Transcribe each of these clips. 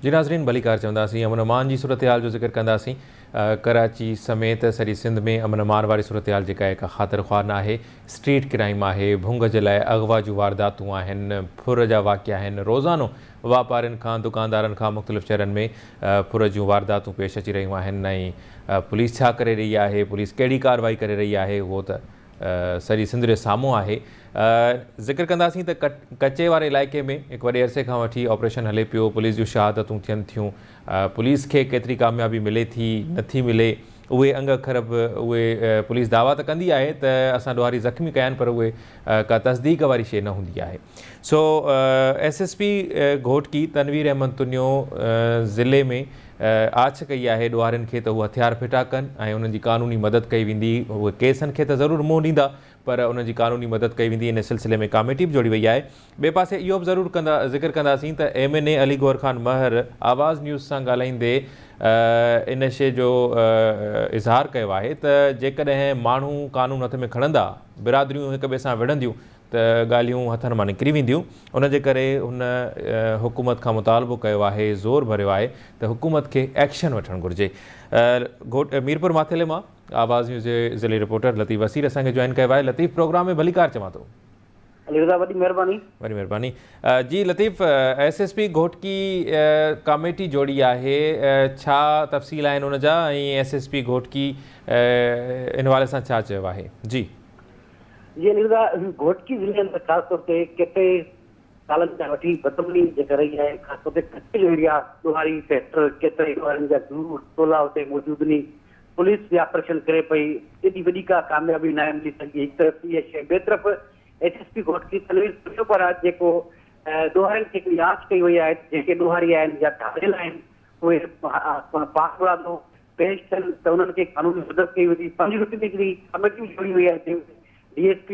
جي ناظرين ڀليڪار چونداسين امن امان جي صورتحال جو ذڪر ڪنداسين ڪراچي سميت سڄي سنڌ ۾ امن امان واري صورتحال جيڪا آهي ڪا خاطر خواه نه آهي اسٽريٽ ڪرائيم آهي ڀنگ جي لاء اغوا جون وارداتون آهن ڦر جا واقعا آهن روزانو واپارين کان دڪاندارن کان مختلف شهرن ۾ ڦر جون وارداتون پيش اچي رهيون آهن ۽ پوليس ڇا ڪري رهي آهي پوليس ڪهڙي ڪارروائي ڪري رهي آهي اهو ته سڄي سنڌ جي سامهون آهي. ذڪر ڪنداسين ته ڪچي واري علائقي ۾ هڪ وڏي عرصي کان وٺي آپريشن هلي پيو، پوليس جون شهادتون ٿين ٿيون، پوليس کي ڪيتري ڪاميابي ملي ٿي نه ٿي ملي اهي انگ اکر به اهي پوليس دعويٰ ته ڪندي آهي ته اسان ڏوهاري زخمي ڪيا آهن پر اهي ڪا تصديق واري شيء نه هوندي آهي. سو S S P Ghotki Tanveer Ahmed Tunio ضلعي ۾ آڇ ڪئي آهي ڏوهارين کي ته هو هٿيار ڦٽا ڪن ۽ انهن جي قانوني مدد ڪئي ويندي، اهي ڪيسن کي ته ضرور منهن ڏيندا پر انهن جي قانوني مدد ڪئي ويندي، ان سلسلي ۾ ڪاميٽي به جوڙي وئي آهي. ٻئي پاسي اهو به ضرور ڪندا ذڪر ڪنداسين ته M N A Ali Gohar Khan Mahar Awaz news سان ڳالهائيندي ان شيء جو اظهار ڪيو آهي ته جيڪڏهن ماڻهو قانون هٿ ۾ کڻندا، برادريون هڪ ٻئي سان وڙهنديون ته ڳالهيون هٿن مان نڪري وينديون، ان جي ڪري هن حڪومت کان مطالبو ڪيو آهي، زور ڀريو آهي ته حڪومت کي ايڪشن وٺڻ گهرجي. گهوٽ ميرپور ماٿيلي مان آواز نيوز جي ضلعي رپورٽر لطيف وسير اسان کي جوائن ڪيو آهي. لطيف پروگرام ۾ ڀليڪار چوان ٿو. علي رضا وڏي مهرباني. وڏي مهرباني جي Latif S S P Ghotki committee جوڙي آهي ڇا تفصيل آهن ان جا ۽ ايس ايس پي گهوٽڪي ان حوالي سان ڇا چيو آهي جي. جي علي رضا گهوٽڪي ضلعي اندر خاص طور تي ڪيتري سالن کان وٺي بدامني جيڪا رهي آهي خاص طور تي ڪچي جو ايريا ڏوهاري سيڪٽر ڪيترائي ڏوهارين جا گروه ٽولا اتي موجود ني پوليس به آپريشن ڪري پئي ايڏي وڏي ڪا ڪاميابي ناهي ملي سگهي هڪ طرف اها شيء ٻئي طرف S S P Ghotki Tanveer Tunio پاران جيڪو ڏوهارين کي هڪڙي آڇ ڪئي وئي آهي ته جيڪي ڏوهاري آهن يا ڌاڙيل آهن اهي پاڻمرادو پيش ٿين ته انهن کي قانوني مدد ڪئي ويندي. پنهنجي رتبي ۾ هڪڙي ڪميٽي به جوڙي وئي آهي جنهن ۾ D S P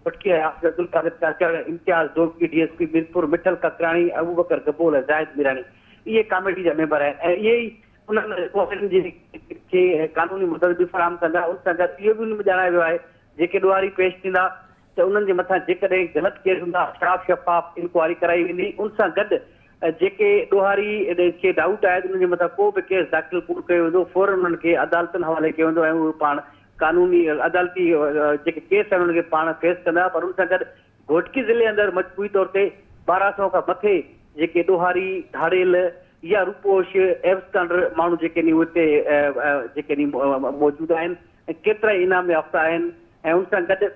Ghotki Hafiz Abdul Qadir Chachar, Imtiaz Domki, D S P Mirpur Mithal Kakrani, Abubakar Gabol ۽ Zahid Mirani اهي ڪاميٽي جا ميمبر آهن ۽ اهي ئي انهن ڏوهارين جي کي قانوني مدد به فراهم ڪندا. ان سان گڏ اهو به ان ۾ ڄاڻايو ويو آهي جيڪي ڏوهاري پيش ٿيندا ته انهن جي مٿان جيڪڏهن غلط ڪيس هوندا صاف شفاف انڪوائري ڪرائي ويندي ان سان گڏ جيڪي ڏوهاري کي ڊائوٽ آهي ته انهن جي مٿان ڪو به ڪيس داخل ڪونه ڪيو ويندو فورن انهن کي عدالتن حوالي ڪيو ويندو ۽ اهي پاڻ قانوني عدالتي جيڪي ڪيس آهن انهن کي پاڻ فيس ڪندا پر ان سان گڏ گهوٽڪي ضلعي اندر مجموعي طور تي 1200 کان مٿي جيڪي ڏوهاري ڌاڙيل يا روپوش ايبسڪانڊر ماڻهو جيڪي ني اتي جيڪي ني موجود آهن ۽ ڪيترائي انعام يافته آهن ۽ ان سان گڏ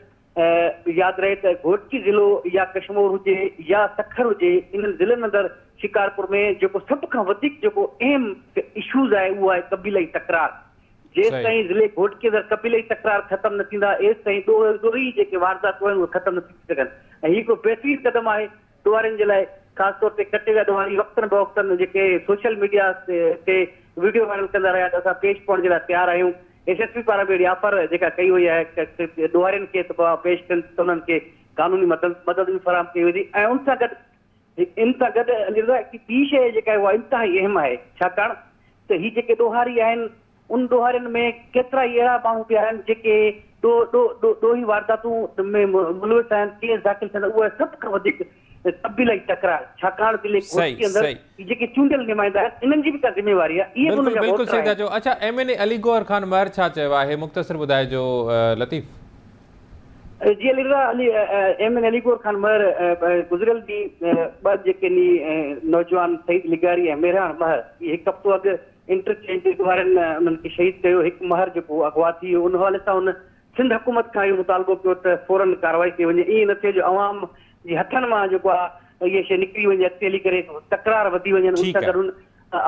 ياد رهي ته گهوٽڪي ضلعو يا ڪشمور هجي يا سکر هجي انهن ضلعن اندر شڪارپور ۾ جيڪو سڀ کان وڌيڪ جيڪو اهم اشوز آهي اهو آهي قبيلائي تڪرار جيستائين ضلعي گهوٽڪي اندر قبيلائي تڪرار ختم نه ٿيندا ايستائين ڏوهه ڏوهي جيڪي وارداتون آهن اهي ختم نه ٿي سگهن ۽ هي هڪڙو بهترين قدم آهي ڏوهارين جي لاء خاص طور تي ڪچي جا ڏوهاري وقتن بوقتن جيڪي سوشل ميڊيا تي وڊيو وائرل ڪندا رهيا ته اسان پيش پوڻ جي لاء تيار آهيون ايس ايس پي پاران به اهڙي آفر جيڪا ڪئي وئي آهي ته ڏوهارين کي ته پيش ٿين ته انهن کي قانوني مدد مدد به فراهم ڪئي ويندي ۽ ان سان گڏ ان سان گڏ علي رضا هڪ ٻي شيء جيڪا آهي اها انتهائي اهم آهي ڇاڪاڻ ته هي جيڪي ڏوهاري آهن ان ڏوهارين ۾ ڪيترائي اهڙا ماڻهو به آهن جيڪي ڏوهي وارداتون ۾ ملوث آهن، ڪيس داخل ٿين اهي سڀ کان وڌيڪ قبيلائي تڪرار ڇاڪاڻ ضلعي گهوٽڪي اندر هي جيڪي چونڊيل نمائندا آهن انهن جي به ڪا ذميواري آهي اهي به انهن جا بلڪل ووٽر صحيح ٿا آهن. چئو اڇا M N A Ali Gohar Khan Mahar ڇا چيو آهي مختصر ٻڌائجو لطيف. جي Ali Raza Ali M N A Ali Gohar Khan Mahar گذريل ڏينهن ٻه جيڪي نوجوان سعيد لغاري ۽ مهراڻ مهر اهي هڪ هفتو اڳ انٽرچينج تي ڏوهارين انهن کي شهيد ڪيو، هڪ مهر جيڪو اغوا ٿي ويو، ان حوالي سان هن سنڌ حڪومت کان اهو مطالبو ڪيو ته فورن ڪارروائي ڪئي وڃي، ائين نه ٿئي جو عوام جي هٿن مان جيڪو آهي اها شيء نڪري وڃي اڳتي هلي ڪري تڪرار وڌي وڃن، ان سان گڏ هن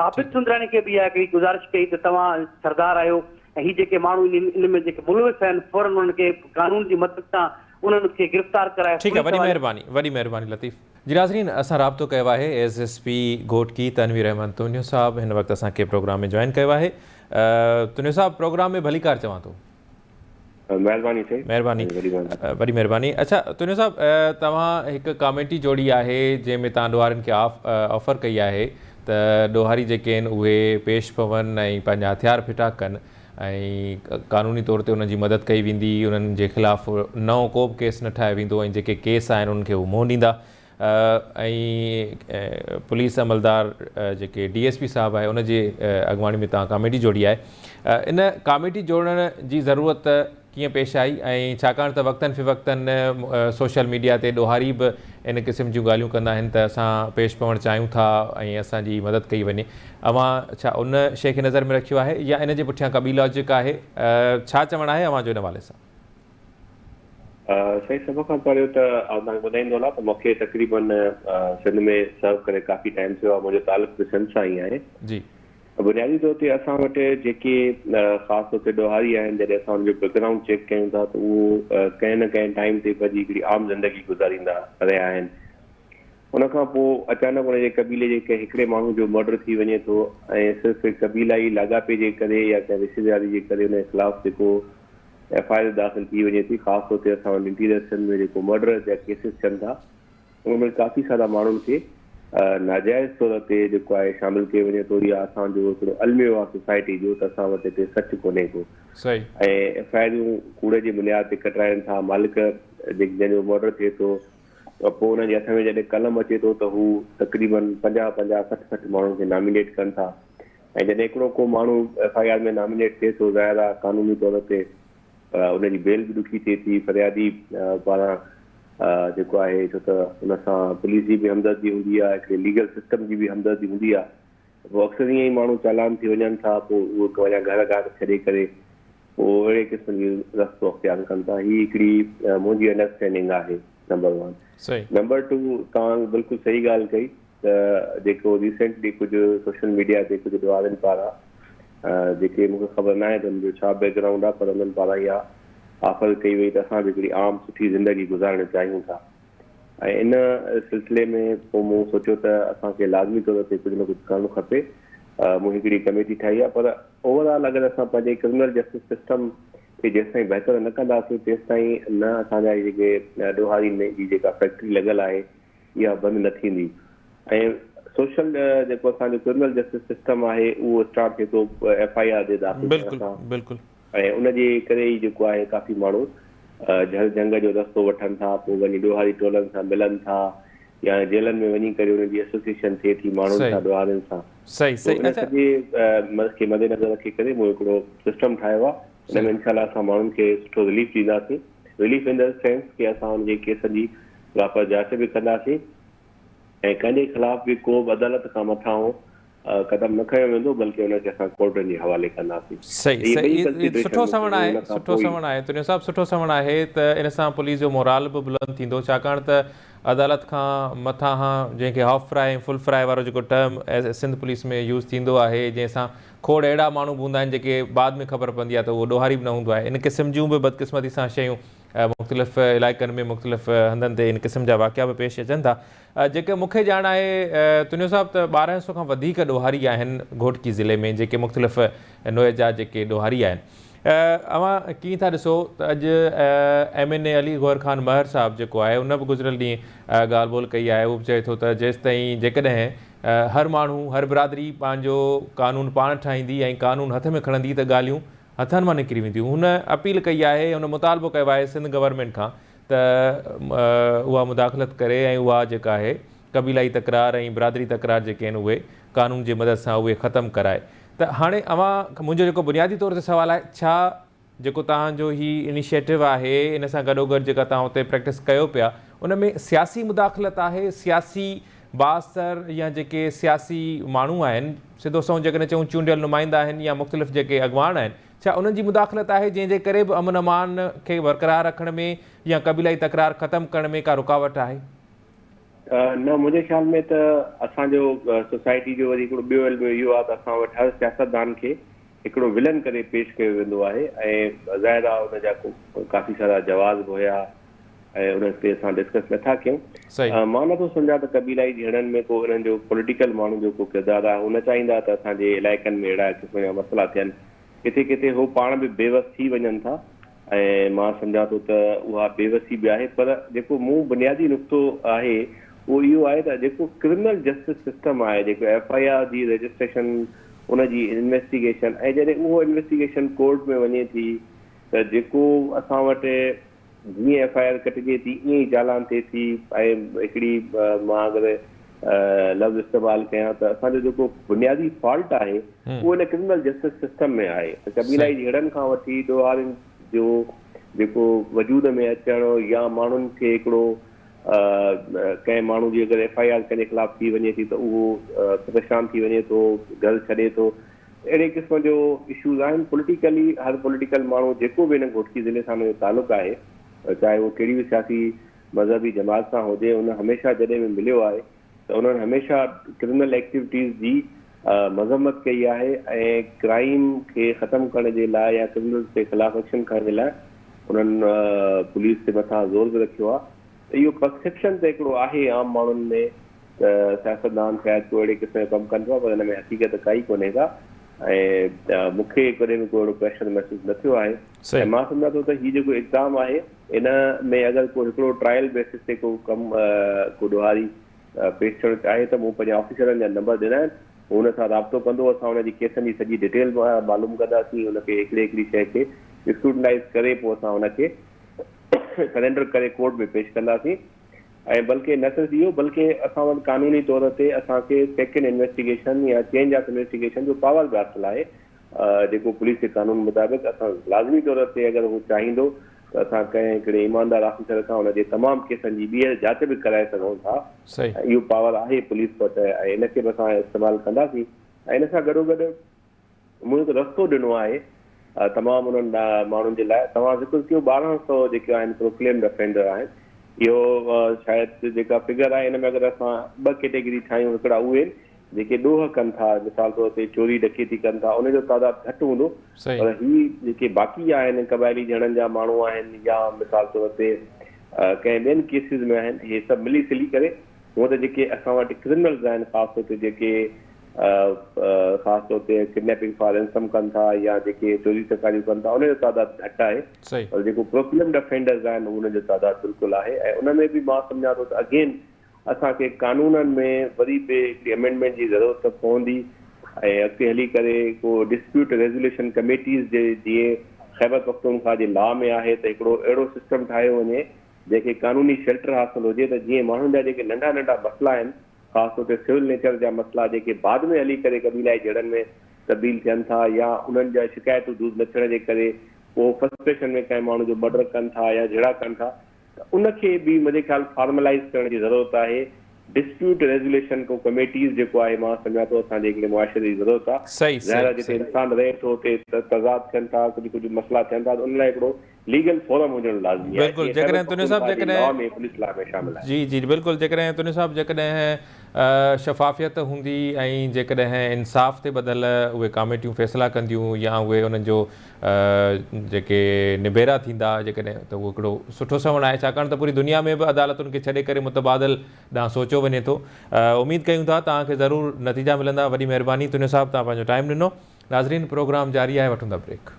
عابد سندراڻي کي به اها هڪڙي گذارش ڪئي ته توهان سردار آهيو ۽ هي جيڪي ماڻهو ان ۾ جيڪي ملوث آهن فورن انهن کي قانون جي مدد سان انهن کي گرفتار ڪرائي ٺيڪ آهي پوليس وڏي حوالي مهرباني وڏي مهرباني لطيف. جي ناظرين اسان رابطو ڪيو آهي S S P Ghotki Tanveer Ahmed Tunio صاحب هن وقت اسان کي پروگرام ۾ جوائن ڪيو آهي تنيو صاحب پروگرام ۾ ڀليڪار چوان ٿو. مهرباني سائين مهرباني وڏي مهرباني اڇا تنيو صاحب توهان هڪ ڪاميٽي جوڙي آهي جنهن ۾ توهان ڏوهارين کي آفر ڪئي آهي ته ڏوهاري جيڪي آهن اهي پيش پون ۽ پنهنجا هٿيار ڦٽا ڪن ۽ قانوني طور تي انهن جي مدد ڪئي ويندي، انهن جي خلاف نئون ڪو به ڪيس نه ٺاهيو ويندو ۽ جيڪي ڪيس آهن انهن کي هو منهن ڏيندا. ۽ پوليس عملدار جيڪي ڊي ايس پي صاحب آهي ان جي اڳواڻي ۾ توهان ڪاميٽي جوڙي آهي ان ڪاميٽي جوڙڻ جي ضرورت ڪيئن پيش آئي ۽ ڇاڪاڻ ته وقتن فوقتن سوشل ميڊيا تي ڏوهاري به ان قسم جون ڳالهيون ڪندا آهن ته اسان پيش پوڻ چاهيون ٿا ۽ اسان جي مدد ڪئي وڃي اوهان ڇا ان شيء کي نظر ۾ رکيو آهي يا ان جي پٺيان ڪا ٻي لاجڪ آهي ڇا چوڻ آهي اوهان جو ان حوالي سان؟ سائين سڀ کان پهريون ته آئون توهان کي ٻڌائيندو هلان ته مونکي تقريبن سنڌ ۾ سرو ڪري ڪافي ٽائيم ٿيو آهي منهنجو تعلق به سنڌ سان ئي آهي. جي. بنيادي طور تي اسان وٽ جيڪي خاص طور تي ڏوهاري آهن جڏهن اسان انهن جو بيڪ گرائونڊ چيڪ ڪيون ٿا ته اهو ڪنهن نه ڪنهن ٽائيم تي پنهنجي هڪڙي عام زندگي گذاريندا رهيا آهن ان کان پوء اچانڪ ان جي قبيلي جي ڪنهن هڪڙي ماڻهو جو مرڊر ٿي وڃي ٿو ۽ صرف قبيلائي لاڳاپي جي ڪري يا ڪنهن رشتيداري جي ڪري ان جي خلاف جيڪو ايف I R داخل ٿي وڃي ٿي خاص طور تي اسان وٽ انٽيريئر سنڌ ۾ جيڪو مرڊر جا ڪيسز ٿين ٿا ان ۾ ڪافي سارا ماڻهن کي ناجائز طور تي جيڪو آهي شامل ڪيو وڃي ٿو يا اسان جو هڪڙو الميو آهي سوسائٽي جو ته اسان وٽ هتي سچ ڪونهي ڪو ۽ ايف I آرون ڪوڙي جي بنياد تي ڪٽرائن ٿا مالڪ جنهن جو مرڊر ٿئي ٿو پوء انهن جي هٿ ۾ جڏهن قلم اچي ٿو ته هو تقريبن 50 50 60 60 ماڻهن کي نامينيٽ ڪن ٿا ۽ جڏهن هڪڙو ڪو ماڻهو ايف I R ۾ nominate ٿئي ٿو ظاهر آهي قانوني طور تي ان جي بيل به ڏکي ٿئي ٿي فريادي پاران جيڪو آهي ڇو ته ان سان پوليس جي به همدردي هوندي آهي هڪڙي ليگل سسٽم جي به همدردي هوندي آهي پوء اڪثر ائين ئي ماڻهو چالان ٿي وڃن ٿا پوء اهي پنهنجا گهر گهاٽ ڇڏي ڪري پوء اهڙي قسم جي رستو اختيار ڪن ٿا هي هڪڙي منهنجي انڊرسٽينڊنگ آهي نمبر ون نمبر ٽو توهان بلڪل صحيح ڳالهه ڪئي ته جيڪو ريسينٽلي ڪجهه سوشل ميڊيا تي ڪجهه ڏوهارين پاران جيڪي مون کي خبر ناهي ته انهن جو ڇا بيڪ گرائونڊ آهي پر انهن پاران اها آفر ڪئي وئي ته اسان به هڪڙي عام سٺي زندگي گذارڻ چاهيون ٿا ۽ ان سلسلي ۾ پوء مون سوچيو ته اسان کي لازمي طور تي ڪجهه نه ڪجهه ڪرڻ کپي مون هڪڙي ڪميٽي ٺاهي آهي پر اوور آل اگر اسان پنهنجي ڪرمنل جسٽس سسٽم کي جيستائين بهتر نه ڪنداسين تيستائين نه اسان جا جيڪي ڏوهارين جي جيڪا فيڪٽري لڳل آهي اها بند نه ٿيندي ۽ سوشل جيڪو اسان جو ڪرمنل جسٽس سسٽم آهي اهو اسٽارٽ ٿئي ٿو ايف I R جي داخل ٿيڻ سان بلڪل ۽ ان جي ڪري ئي جيڪو آهي ڪافي ماڻهو جهر جهنگ جو رستو وٺن ٿا پوء وڃي ڏوهاري ٽولن سان ملن ٿا يا جيلن ۾ وڃي ڪري انهن جي ايسوسيئيشن ٿئي ٿي ماڻهن سان ڏوهارين سان صحيح صحيح ان سڄي کي مد نظر رکي ڪري مون هڪڙو سسٽم ٺاهيو آهي ان ۾ انشاء الله اسان ماڻهن کي سٺو رليف ڏينداسين رليف ان the sense ڪي اسان ان جي ڪيسن جي پراپر جاچ به ڪنداسين ۽ ڪنهن جي خلاف به ڪو به عدالت کان مٿانهون قدم نه کنيو ويندو بلڪه ان کي اسان ڪورٽن جي حوالي ڪنداسين. صحيح اهي ٻئي صحيح ڪنسيڊريشن سٺو مون کي سوڻ آهي ان کان سٺو پوء ئي. سوڻ آهي تنيو صاحب سٺو سوڻ آهي ته ان سان پوليس جو مورال به بلند ٿيندو ڇاڪاڻ ته عدالت کان مٿانهان جنهن کي هاف فرائي ۽ فل فرائي وارو جيڪو ٽرم سنڌ پوليس ۾ يوز ٿيندو آهي جنهن سان کوڙ اهڙا ماڻهو به هوندا آهن جيڪي بعد ۾ خبر پوندي آهي ته اهو ڏوهاري به نه هوندو آهي ان قسم جون به بدقسمتي سان شيون مختلف علائقن ۾ مختلف هنڌن تي ان قسم جا واقعا به پيش اچن ٿا. جيڪي مون کي ڄاڻ آهي تنيو صاحب ته 1200 کان وڌيڪ ڏوهاري آهن گهوٽڪي ضلعي ۾ جيڪي مختلف نوعيت جا جيڪي ڏوهاري آهن. اوهان ڪيئن ٿا ڏسو ته اڄ M N A Ali Gohar Khan Mahar صاحب جيڪو آهي ان به گذريل ڏينهن ڳالهه ٻولهه ڪئي آهي اهو به چئي ٿو ته جيستائين جيڪڏهن هر ماڻهو هر برادري پنهنجو قانون پاڻ ٺاهيندي ۽ قانون هٿ ۾ کڻندي ته ڳالهيون هٿن مان نڪري وينديون. هن اپيل ڪئي آهي، هن مطالبو ڪيو آهي سنڌ گورنمينٽ کان ته اها مداخلت ڪري ۽ اها جيڪا آهي قبيلائي تڪرار ۽ برادري تڪرار جيڪي آهن اهي قانون جي مدد سان اهي ختم ڪرائي ته هاڻي اوهان منهنجو جيڪو بنيادي طور تي سوال آهي ڇا جيڪو توهان جو هي انيشيٽو آهي ان سان گڏوگڏ جيڪا توهان اتي پريڪٽس ڪيو پيا ان ۾ سياسي مداخلت آهي سياسي بااثر يا جيڪي سياسي ماڻهو آهن، سڌو سنئون جيڪڏهن چئون چونڊيل نمائندا آهن يا مختلف جيڪي اڳواڻ آهن، ڇا انهن جي مداخلت آهي جنهن جي ڪري به امن امان کي برقرار رکڻ ۾ يا قبيلائي تڪرار ختم ڪرڻ ۾ ڪا رڪاوٽ آهي؟ نه منهنجي خيال ۾ ته اسان جو سوسائٽي جو وري هڪڙو ٻيو الميو اهو آهي ته اسان وٽ هر سياستدان کي هڪڙو ولن ڪري پيش ڪيو ويندو آهي ۽ ظاهر آهي ان جا ڪافي سارا جواز به هيا ۽ ان تي اسان ڊسڪس نه ٿا ڪيون. مان نه ٿو سمجهان ته قبيلائي جهيڙن ۾ ڪو انهن جو پوليٽيڪل ماڻهن جو ڪو ڪردار آهي. هو نه چاهيندا ته اسان جي علائقن ۾ اهڙا قسم جا مسئلا ٿين. ڪٿي ڪٿي هو پاڻ به بيوس ٿي وڃن ٿا ۽ مان سمجهان ٿو ته اها بيوسي به آهي پر جيڪو مون بنيادي نقطو آهي اهو اهو آهي ته جيڪو ڪرمنل جسٽس سسٽم آهي جيڪو ايف I R جي رجسٽريشن ان جي انويسٽيگيشن ۽ جڏهن اهو انويسٽيگيشن ڪورٽ ۾ وڃي ٿي ته جيڪو اسان وٽ جيئن ايف I R ڪٽجي ٿي ائين ئي چالان ٿئي ٿي ۽ هڪڙي مان اگر لفظ استعمال ڪيان ته اسان جو جيڪو بنيادي فالٽ آهي اهو ان ڪرمنل جسٽس سسٽم ۾ آهي ته قبيلائي جهيڙن کان وٺي ڏوهارين جو جيڪو وجود ۾ اچڻ يا ماڻهن کي هڪڙو ڪنهن ماڻهو جي اگر ايف I R ڪنهن جي خلاف ٿي وڃي ٿي ته اهو پريشان ٿي وڃي ٿو گهر ڇڏي ٿو اهڙي قسم جو اشوز آهن پوليٽيڪلي هر پوليٽيڪل ماڻهو جيڪو به هن گهوٽڪي ضلعي سان ان جو تعلق آهي چاهي اهو ڪهڙي به سياسي مذهبي جماعت سان هجي ان هميشه جڏهن به مليو آهي ته انهن هميشه ڪرمنل ايڪٽيوٽيز جي مذمت ڪئي آهي ۽ ڪرائيم کي ختم ڪرڻ جي لاء يا ڪرمنلز جي خلاف ايڪشن کڻڻ جي لاء انهن پوليس جي مٿان زور به رکيو آهي ته اهو پرسيپشن ته هڪڙو آهي عام ماڻهن ۾ ته سياستدان شايد ڪو اهڙي قسم جو ڪم ڪن ٿا پر ان ۾ حقيقت ڪائي ڪونهي ڪا ۽ مون کي ڪڏهن به ڪو اهڙو پريشر محسوس نه ٿيو آهي ۽ مان سمجهان ٿو ته هي جيڪو اقدام آهي ان ۾ اگر ڪو هڪڙو ٽرائل بيسس تي ڪو ڪم ڪو ڏوهاري پيش ٿيڻ چاهي ته مون پنهنجي آفيسرن جا نمبر ڏنا آهن هو ان سان رابطو ڪندو اسان ان جي ڪيسن جي سڄي ڊيٽيل معلوم ڪنداسين ان کي هڪڙي هڪڙي شيء کي اسڪروٽنائز ڪري پوء اسان ان کي سرينڊر ڪري ڪورٽ ۾ پيش ڪنداسين ۽ بلڪه نه صرف اهو بلڪه اسان وٽ قانوني طور تي اسان کي سيڪنڊ انويسٽيگيشن يا چينج آف انويسٽيگيشن جو پاور به حاصل آهي جيڪو پوليس جي قانون مطابق اسان لازمي طور تي اگر هو چاهيندو ته اسان ڪنهن هڪڙي ايماندار آفيسر کان ان جي تمام ڪيسن جي ٻيهر جاچ به ڪرائي سگهون ٿا ۽ اهو پاور آهي پوليس وٽ ۽ ان کي به اسان استعمال ڪنداسين ۽ ان سان گڏوگڏ مون هڪ رستو ڏنو آهي تمام انهن ماڻهن جي لاء توهان ذڪر ڪيو 1200 جيڪي آهن پروڪليمڊ افينڊر آهن اهو شايد جيڪا فگر آهي ان ۾ اگر اسان ٻه ڪيٽيگري ٺاهيون هڪڙا اهي آهن جيڪي ڏوهه ڪن ٿا مثال طور تي چوري ڊڪيتي ڪن ٿا ان جو تعداد گهٽ هوندو پر هي جيڪي باقي آهن قبائلي جهيڙن جا ماڻهو آهن يا مثال طور تي ڪنهن ٻين ڪيسز ۾ آهن اهي سڀ ملي سلي ڪري هونء ته جيڪي اسان وٽ ڪرمنلز آهن خاص طور تي جيڪي خاص طور تي ڪڊنيپنگ فار رينسم ڪن ٿا يا جيڪي چوري چڪاريون ڪن ٿا ان جو تعداد گهٽ آهي پر جيڪو پروڪليمڊ افينڊرز آهن انهن جو تعداد بلڪل آهي ۽ ان ۾ به مان سمجهان ٿو ته اگين اسان کي قانونن ۾ وري به هڪڙي امينڊمينٽ جي ضرورت پوندي ۽ اڳتي هلي ڪري ڪو ڊسپيوٽ ريزوليوشن ڪميٽيز جي جيئن خيبر پختونخوا جي لا ۾ آهي ته هڪڙو اهڙو سسٽم ٺاهيو وڃي جنهن کي قانوني شيلٽر حاصل هجي ته جيئن ماڻهن جا جيڪي ننڍا ننڍا مسئلا آهن خاص طور تي سول نيچر جا مسئلا جيڪي بعد ۾ هلي ڪري قبيلائي جهيڙن ۾ تبديل ٿين ٿا يا انهن جا شڪايتون دور نه ٿيڻ جي ڪري پوء فرسٽريشن ۾ ڪنهن ماڻهو جو مرڊر ڪن ٿا يا جهيڙا ڪن ٿا ته ان کي به منهنجي خيال فارملائيز ڪرڻ جي ضرورت آهي ڊسپيوٽ ريزوليشن ڪو ڪميٽيز جيڪو آهي مان سمجهان ٿو اسان جي هڪڙي معاشري جي ضرورت آهي ظاهر آهي جتي انسان رهي ٿو اتي تضاد ٿين ٿا ڪجهه ڪجهه مسئلا ٿين ٿا ته ان لاء هڪڙو ليگل فورم هجڻ لازمي آهي بلڪل جيئن خيبر جيڪڏهن تنيو صاحب پختونخوا جي لا جيڪڏهن ۾ پوليس لا ۾ شامل آهي. جي جي بلڪل جيڪڏهن تنيو صاحب جيڪڏهن شفافيت هوندي ۽ جيڪڏهن انصاف تي ٻڌل اهي ڪاميٽيون فيصلا ڪنديون يا اهي انهن جو جيڪي نبيرا ٿيندا جيڪڏهن ته اهو هڪڙو سٺو سنوڻ آهي ڇاڪاڻ ته پوري دنيا ۾ به عدالتن کي ڇڏي ڪري متبادل ڏانهن سوچيو وڃي ٿو اميد ڪيون ٿا توهان کي ضرور نتيجا ملندا وڏي مهرباني تنيو صاحب توهان پنهنجو ٽائيم ڏنو ناظرين پروگرام جاري آهي وٺون ٿا بريڪ.